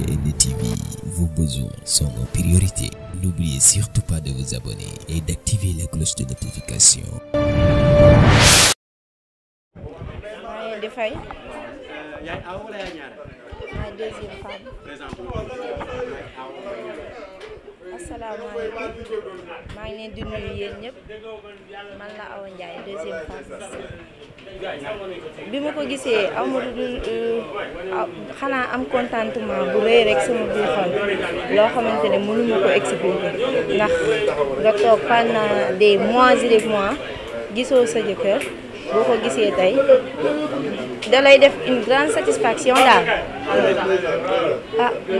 GN TV, vos besoins sont nos priorités. N'oubliez surtout pas de vous abonner et d'activer la cloche de notification. Deuxième femme. Asalaamaaleykum maa ngi leen di nuyu yéen ñëpp man la Awa Ndiaye deuxième femme bi ma ko gisee amul xanaa am contentement bu rëy rek sama biir xol loo xamante ne mënuma ko expliquer ndax nga toog pendant des mois et des mois gisoo sa jëkkër boo ko gisee tey da lay def une grande satisfaction daal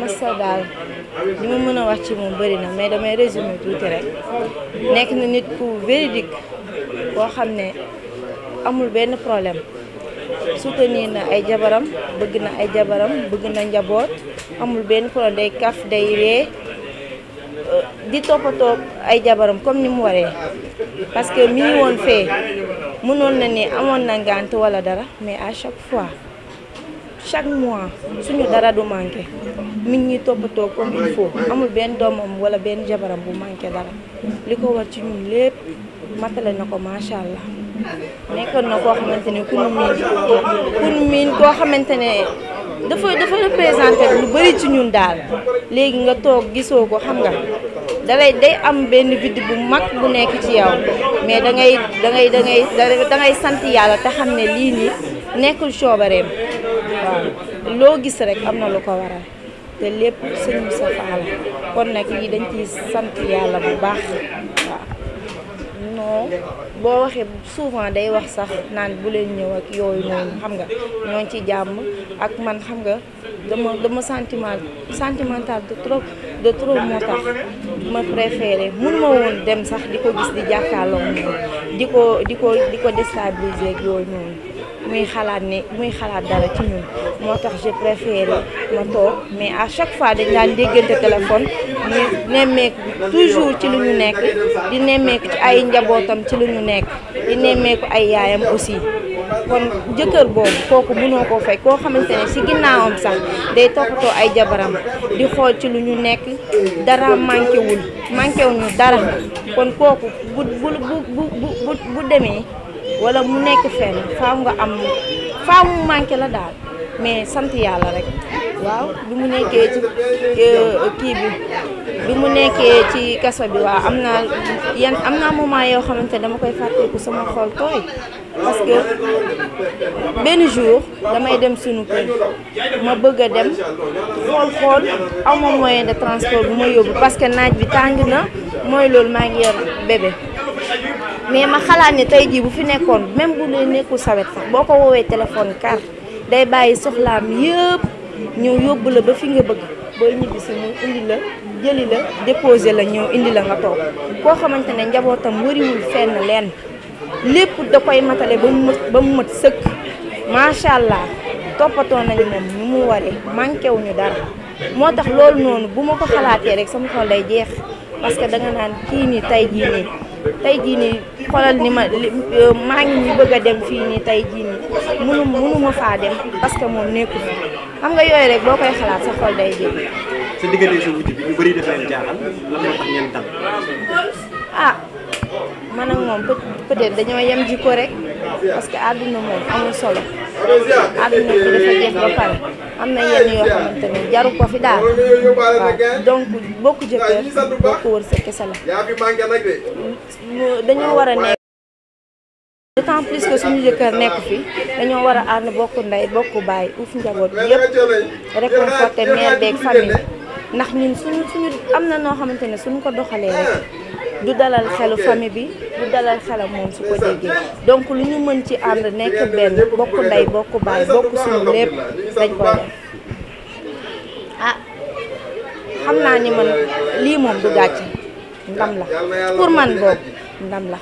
massa daal li ma mën a wax ci moom bëri na mais damay résumer tuuti rek nekk na nit ku véridique boo xam ne amul benn problème soutenir na ay jabaram bëgg na ay jabaram bëgg na njaboot amul benn problème day kaf day ree di toppatoo ay jabaram comme ni mu waree parce que mi ngi woon fee mënoon na ni amoon na ngànt wala dara mais à chaque fois chaque mois suñu dara du manqué mi ngi toppatoo comme il faut amul benn doomam wala benn jabaram bu manqué dara li ko war ci ñun lépp matale na ko macha allah nekkoon na koo xamante ne ku nu miin koo xamante ne dafa représenté lu bari ci ñun daal léegi nga toog gisoo ko xam nga day am benn vide bu mag bu nekk ci yow mais da ngay sant yàlla te xam ne lii nii nekkul coobareem waaw loo gis rek am na lu ko waral te lépp sëñ Moussa Fall kon nag lii dañ ciy sant yàlla bu baax waaw non boo waxee souvent day wax sax naan bu leen ñëw ak yooyu noonu xam nga ñoo ci jàmm ak man xam nga dama sentimental de trop moo tax ma préféré mun ma woon dem sax di ko gis di jàkkaarloo moom di ko déstabiliser ak yooyu noonu muy xalaat dara ci ñun moo tax j'ai préféré ma toog mais à chaque fois dañ daan déggante téléphone muy nemmeeku toujours ci lu ñu nekk di nemmeeku ci ay njabootam ci lu ñu nekk di nemmeeku ay yaayam aussi kon jëkkër boobu kooku mënoo koo fay koo xamante ne ci ginnaawam sax day toppatoo ay jabaram di xool ci lu ñu nekk dara manqué wuñu dara kon kooku bu demee wala mu nekk fenn faaw mu manqué la daal mais sant yàlla rek waaw bi mu nekkee ci bi mu nekkee ci kaso bi waaw am naa moment yoo xamante dama koy fàtteeku sama xol tooy parce que benn jour damay dem suñu kër ma bëgg a dem xool aw ma moyen de transport bu ma yóbbu parce que naaj bi tàng na mooy loolu maa ngi yor bébé mais ma xalaat ne tey jii bu fi nekkoon même bu dee nekkul sawet sax boo ko woowee téléphone car day bàyyi soxlaam yëpp ñëw yóbbu la ba fi nga bëgg booy ñibbi si mu indi la jëli la déposé la ñëw indi la nga toog koo xamante ne njabootam wariwul fenn leen lépp da koy matale ba mu mët sëkk macha allah toppatoo nañu moom ni mu waree manqué wuñu dara moo tax loolu noonu bu ma ko xalaatee rek sama xol day jeex parce que danga naan kii nii tey jii nii xoolal ni maa ngi ñu bëgg a dem fii nii tey jii nii mënuma faa dem parce que moom nekkul xam nga yooyu rek boo koy xalaat sa xol day jeex. sa diggante sa wuti bi ñu bëri def leen jaaxal lan moo tax ngeen dal. man ak moom peut-être dañoo yem jikko rek parce que àdduna moom amul solo àdduna bi dafa jeex ba pare am na yenn yoo xamante ne jaru ko fi daal waaw donc bokku jëkkër bokku wërsëg kese la dañoo war a nekk d'autant plus que suñu jëkkër nekk fi dañoo war a ànd bokk ndey bokk baay uuf njaboot bi yëpp réconforter mère beeg famille ndax ñun suñu am na noo xamante ne suñu ko doxalee rek du dalal xelu famille bi du dalal xelam moom su ko déggee donc lu ñu mën ci ànd nekk benn bokk ndey bokk baay bokk suñu lépp dañ koy def xam naa ni man lii moom du gàcce ndam la pour man boobu ndam la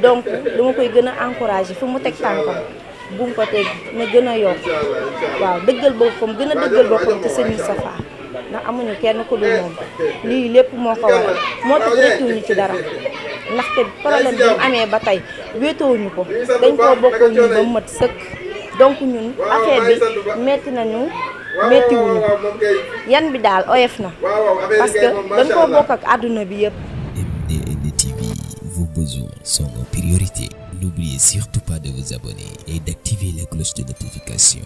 donc dama koy gën a encourager fu mu teg tànkam bu mu ko teg na gën a yokk waaw dëggal boppam gën a dëggal boppam ci sëñ Moustapha ndax amuñu kenn ku dul moom lii lépp moo ko waral moo tax rëccuwuñu ci dara ndaxte problème bi mu amee ba tey wéetoowuñu ko dañ koo bokkoo ñun ba mu mat sëkk donc ñun affaire bi metti nañu méttiwuñu yan bi daal oyof na parce que dañ koo bokk ak àdduna bi yëpp. MDN TV, vos besoins sont nos priorités. N'oubliez surtout pas de vous abonner et d'activer la cloche de notification.